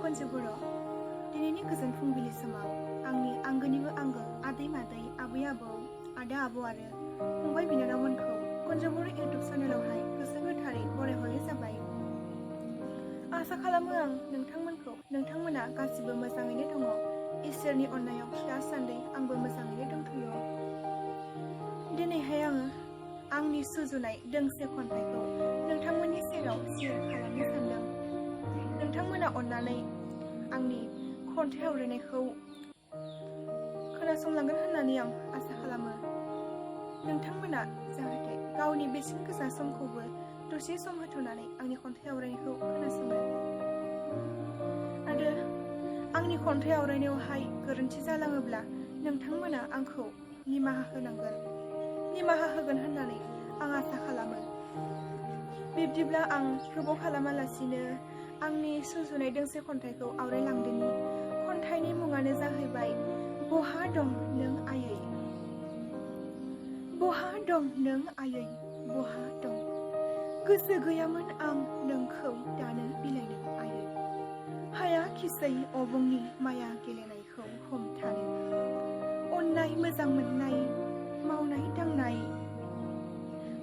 Video.Guru दिनैनि गोजोन फुंबिलि समाव आंनि आंगोनिबो आंगो आदै मादै आबै आबौ आदा आबौ आरो फंबाय बिनानावमोनखौ Video.Guru इउटुब चेनेलावहाय गोसो गोथारै बरायहरनाय जाबाय। आसा खालामो आं नोंथांमोना गासिबो मोजाङैनो दङ। इसोरनि अननायाव दासान्दि आंबो मोजाङैनो दंथ'यो। दिनैहाय आङो आंनि सुजुनाय दोंसे खन्थाइखौ नोंथांमोननि सेराव शेयार खालामनो सानदों। नोंथांमोना अननानै आंनि खन्थाइ आवरायनायखौ खोनासंलांगोन होननानै आं आसा खालामो। नोंथांमोना जाहाथे गावनि बेसेन गोसा समखौबो दसे सम होथ'नानै आंनि खन्थाइ आवरायनायखौ खोनासङो आरो आंनि खन्थाइ आवरायनायावहाय गोरोन्थि जालाङोब्ला नोंथांमोना आंखौ निमाहा होगोन होननानै आं आसा खालामो। बिब्दिब्ला आं गोबाव खालामालासिनो आंनि सुजुनाय दोंसे खन्थाइखौ आवरायलांदोनि। खन्थाइनि मुङानो जाहैबाय बहा दं नों आयै। बहा दं नों आयै बहा दं, गोसो गैयामोन आं नोंखौ दानो बिलाइनो आयै। हायाखिसै अबंनि माया गेलेनायखौ हमथानो, अननाय मोजां मोननाय मावनाय दांनाय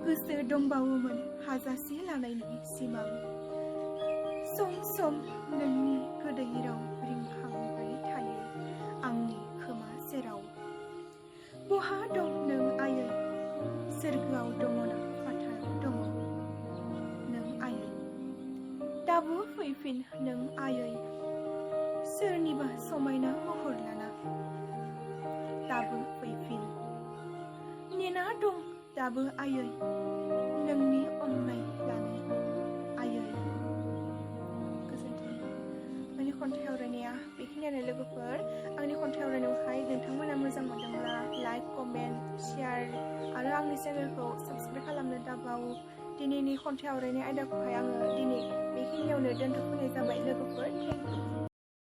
गोसो दंबावोमोन हाजासे लानायनि सिमां। सम सम नोंनि गोदै राव रिंखांबाय थायो आंनि खोमा सेराव। बहा दं नों आयै, सोरगोआव दङना फाथाराव दङ नों आयै। दाबो फैफिन नों आयै, सोरनिबा समायना महर लाना। दाबो फैफिन, नेना दं दाबो आयै, नोंनि अननाय लानो आयै। गोजोन्थों। आंनि खन्थाइ आवरायनाया बेखिनियानो लोगोफोर। आंनि खन्थाइ आवरायनायावहाय नोंथांमोना मोजां मोनदोंब्ला लाइक, कमेन्ट, शेयार आरो आंनि चेनेलखौ साबस्क्राइब खालामनो दाबाव। दिनैनि खन्थाइ आवरायनाय आयदाखौहाय आङो दिनै बेखिनियावनो दोनथ'नाय जाबाय लोगोफोर। Thank you.